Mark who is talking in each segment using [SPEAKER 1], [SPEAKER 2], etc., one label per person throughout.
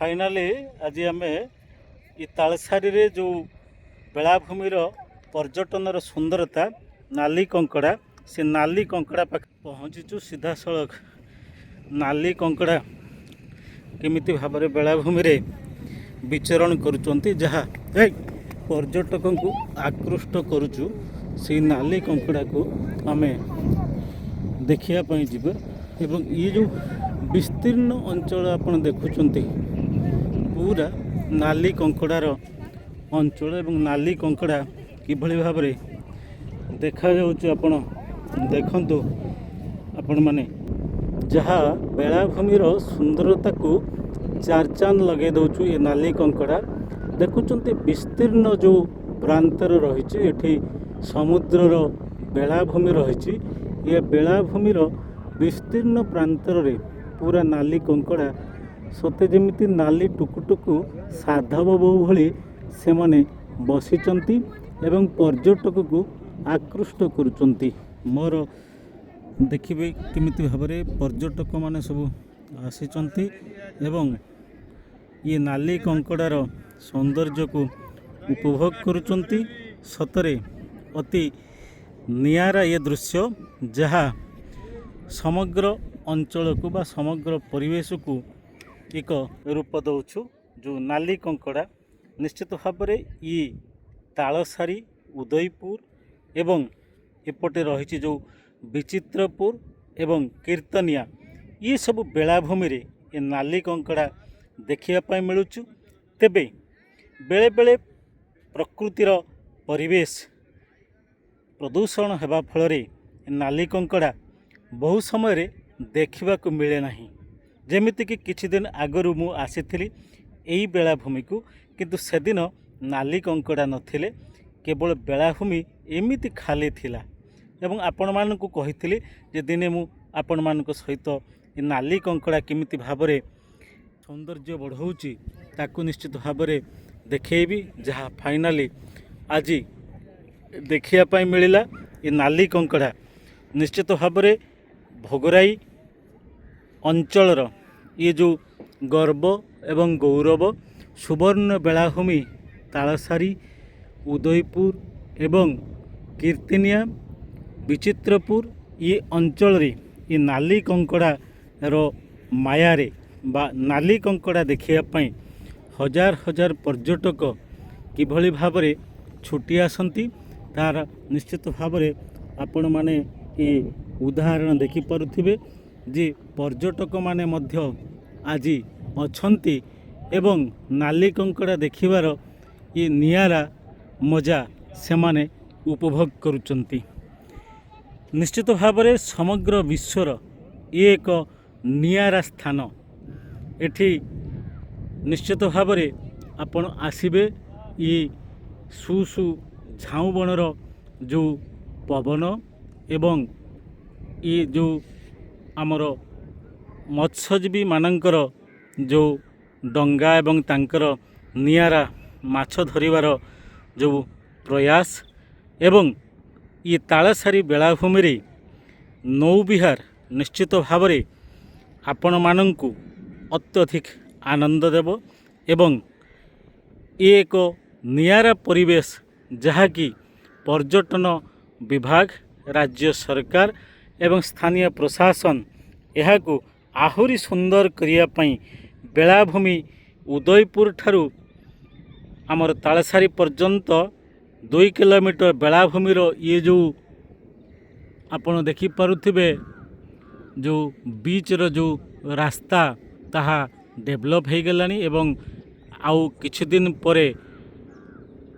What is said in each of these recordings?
[SPEAKER 1] Finally ଆଜି ଆମେ ଏ ତାଳସାରୀରେ ଯେଉଁ ବେଳାଭୂମିର ପର୍ଯ୍ୟଟନର ସୁନ୍ଦରତା ନାଲି କଙ୍କଡ଼ା, ସେ ନାଲି କଙ୍କଡ଼ା ପାଖରେ ପହଞ୍ଚିଛୁ। ସିଧାସଳଖ ନାଲି କଙ୍କଡ଼ା କେମିତି ଭାବରେ ବେଳାଭୂମିରେ ବିଚରଣ କରୁଛନ୍ତି, ଯାହା ଏଇ ପର୍ଯ୍ୟଟକଙ୍କୁ ଆକୃଷ୍ଟ କରୁଛୁ, ସେଇ ନାଲି କଙ୍କଡ଼ାକୁ ଆମେ ଦେଖିବା ପାଇଁ ଯିବା। ଏବଂ ଇଏ ଯେଉଁ ବିସ୍ତୀର୍ଣ୍ଣ ଅଞ୍ଚଳ ଆପଣ ଦେଖୁଛନ୍ତି, ପୁରା ନାଲି କଙ୍କଡ଼ାର ଅଞ୍ଚଳ। ଏବଂ ନାଲି କଙ୍କଡ଼ା କିଭଳି ଭାବରେ ଦେଖାଯାଉଛି, ଆପଣ ଦେଖନ୍ତୁ ଆପଣମାନେ, ଯାହା ବେଳାଭୂମିର ସୁନ୍ଦରତାକୁ ଚାର ଚାନ୍ଦ ଲଗାଇ ଦେଉଛୁ। ଏ ନାଲି କଙ୍କଡ଼ା ଦେଖୁଛନ୍ତି, ବିସ୍ତୀର୍ଣ୍ଣ ଯେଉଁ ପ୍ରାନ୍ତର ରହିଛି, ଏଠି ସମୁଦ୍ରର ବେଳାଭୂମି ରହିଛି। ଏ ବେଳାଭୂମିର ବିସ୍ତୀର୍ଣ୍ଣ ପ୍ରାନ୍ତରରେ ପୁରା ନାଲି କଙ୍କଡ଼ା, ସତେ ଯେମିତି ନାଲି ଟୁକୁଟୁକୁ ସାଧବ ବୋହୂ ଭଳି ସେମାନେ ବସିଛନ୍ତି ଏବଂ ପର୍ଯ୍ୟଟକକୁ ଆକୃଷ୍ଟ କରୁଛନ୍ତି। ମୋର ଦେଖିବେ କେମିତି ଭାବରେ ପର୍ଯ୍ୟଟକମାନେ ସବୁ ଆସିଛନ୍ତି ଏବଂ ଇଏ ନାଲି କଙ୍କଡ଼ାର ସୌନ୍ଦର୍ଯ୍ୟକୁ ଉପଭୋଗ କରୁଛନ୍ତି। ସତରେ ଅତି ନିଆରା ଏ ଦୃଶ୍ୟ, ଯାହା ସମଗ୍ର ଅଞ୍ଚଳକୁ ବା ସମଗ୍ର ପରିବେଶକୁ ଏକ ରୂପ ଦେଉଛୁ। ଯେଉଁ ନାଲି କଙ୍କଡ଼ା, ନିଶ୍ଚିତ ଭାବରେ ଇଏ ତାଳସାରୀ, ଉଦୟପୁର ଏବଂ ଏପଟେ ରହିଛି ଯେଉଁ ବିଚିତ୍ରପୁର ଏବଂ କୀର୍ତ୍ତନିଆ, ଇଏ ସବୁ ବେଳାଭୂମିରେ ଏ ନାଲି କଙ୍କଡ଼ା ଦେଖିବା ପାଇଁ ମିଳୁଛୁ। ତେବେ ବେଳେବେଳେ ପ୍ରକୃତିର ପରିବେଶ ପ୍ରଦୂଷଣ ହେବା ଫଳରେ ନାଲି କଙ୍କଡ଼ା ବହୁ ସମୟରେ ଦେଖିବାକୁ ମିଳେ ନାହିଁ। ଯେମିତିକି କିଛି ଦିନ ଆଗରୁ ମୁଁ ଆସିଥିଲି ଏଇ ବେଳାଭୂମିକୁ, କିନ୍ତୁ ସେଦିନ ନାଲି କଙ୍କଡ଼ା ନଥିଲେ, କେବଳ ବେଳାଭୂମି ଏମିତି ଖାଲି ଥିଲା। ଏବଂ ଆପଣମାନଙ୍କୁ କହିଥିଲି ଯେ ଦିନେ ମୁଁ ଆପଣମାନଙ୍କ ସହିତ ଏ ନାଲି କଙ୍କଡ଼ା କେମିତି ଭାବରେ ସୌନ୍ଦର୍ଯ୍ୟ ବଢ଼ଉଛି, ତାକୁ ନିଶ୍ଚିତ ଭାବରେ ଦେଖେଇବି, ଯାହା ଫାଇନାଲି ଆଜି ଦେଖିବା ପାଇଁ ମିଳିଲା। ଏ ନାଲି କଙ୍କଡ଼ା ନିଶ୍ଚିତ ଭାବରେ ଭୋଗରାଇ ଅଞ୍ଚଳର ଇଏ ଯେଉଁ ଗର୍ବ ଏବଂ ଗୌରବ, ସୁବର୍ଣ୍ଣ ବେଳାଭୂମି ତାଳସାରୀ, ଉଦୟପୁର ଏବଂ କୀର୍ତ୍ତିନିଆ, ବିଚିତ୍ରପୁର ଇଏ ଅଞ୍ଚଳରେ ଏ ନାଲି କଙ୍କଡ଼ାର ମାୟାରେ ବା ନାଲି କଙ୍କଡ଼ା ଦେଖିବା ପାଇଁ ହଜାର ହଜାର ପର୍ଯ୍ୟଟକ କିଭଳି ଭାବରେ ଛୁଟି ଆସନ୍ତି, ତାର ନିଶ୍ଚିତ ଭାବରେ ଆପଣମାନେ ଏ ଉଦାହରଣ ଦେଖିପାରୁଥିବେ ଯେ ପର୍ଯ୍ୟଟକମାନେ ମଧ୍ୟ ଆଜି ଅଛନ୍ତି ଏବଂ ନାଲି କଙ୍କଡ଼ା ଦେଖିବାର ଏ ନିଆରା ମଜା ସେମାନେ ଉପଭୋଗ କରୁଛନ୍ତି। ନିଶ୍ଚିତ ଭାବରେ ସମଗ୍ର ବିଶ୍ୱର ଇଏ ଏକ ନିଆରା ସ୍ଥାନ। ଏଠି ନିଶ୍ଚିତ ଭାବରେ ଆପଣ ଆସିବେ, ଇଏ ସୁ ସୁ ଝାଉଁ ବଣର ଯେଉଁ ପବନ ଏବଂ ଇଏ ଯେଉଁ ଆମର ମତ୍ସ୍ୟଜୀବୀମାନଙ୍କର ଯେଉଁ ଡଙ୍ଗା ଏବଂ ତାଙ୍କର ନିଆରା ମାଛ ଧରିବାର ଯେଉଁ ପ୍ରୟାସ ଏବଂ ଇଏ ତାଳସାରୀ ବେଳାଭୂମିରେ ନୌବିହାର ନିଶ୍ଚିତ ଭାବରେ ଆପଣମାନଙ୍କୁ ଅତ୍ୟଧିକ ଆନନ୍ଦ ଦେବ। ଏବଂ ଇଏ ଏକ ନିଆରା ପରିବେଶ, ଯାହାକି ପର୍ଯ୍ୟଟନ ବିଭାଗ, ରାଜ୍ୟ ସରକାର ଏବଂ ସ୍ଥାନୀୟ ପ୍ରଶାସନ ଏହାକୁ ଆହୁରି ସୁନ୍ଦର କରିବା ପାଇଁ ବେଳାଭୂମି ଉଦୟପୁର ଠାରୁ ଆମର ତାଳସାରୀ ପର୍ଯ୍ୟନ୍ତ 2 କିଲୋମିଟର ବେଳାଭୂମିର ଇଏ ଯେଉଁ ଆପଣ ଦେଖିପାରୁଥିବେ, ଯେଉଁ ବିଚ୍ର ଯେଉଁ ରାସ୍ତା, ତାହା ଡେଭଲପ୍ ହେଇଗଲାଣି ଏବଂ ଆଉ କିଛି ଦିନ ପରେ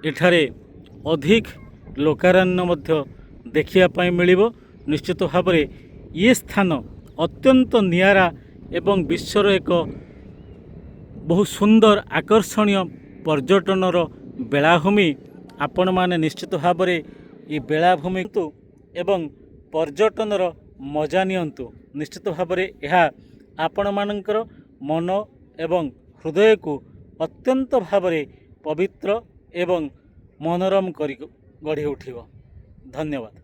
[SPEAKER 1] ଏଠାରେ ଅଧିକ ଲୋକାରଣ୍ୟ ମଧ୍ୟ ଦେଖିବା ପାଇଁ ମିଳିବ। ନିଶ୍ଚିତ ଭାବରେ ଇଏ ସ୍ଥାନ ଅତ୍ୟନ୍ତ ନିଆରା ଏବଂ ବିଶ୍ୱର ଏକ ବହୁ ସୁନ୍ଦର ଆକର୍ଷଣୀୟ ପର୍ଯ୍ୟଟନର ବେଳାଭୂମି। ଆପଣମାନେ ନିଶ୍ଚିତ ଭାବରେ ଏ ବେଳାଭୂମିକୁ ଏବଂ ପର୍ଯ୍ୟଟନର ମଜା ନିଅନ୍ତୁ। ନିଶ୍ଚିତ ଭାବରେ ଏହା ଆପଣମାନଙ୍କର ମନ ଏବଂ ହୃଦୟକୁ ଅତ୍ୟନ୍ତ ଭାବରେ ପବିତ୍ର ଏବଂ ମନୋରମ କରି ଗଢ଼ି ଉଠିବ। ଧନ୍ୟବାଦ।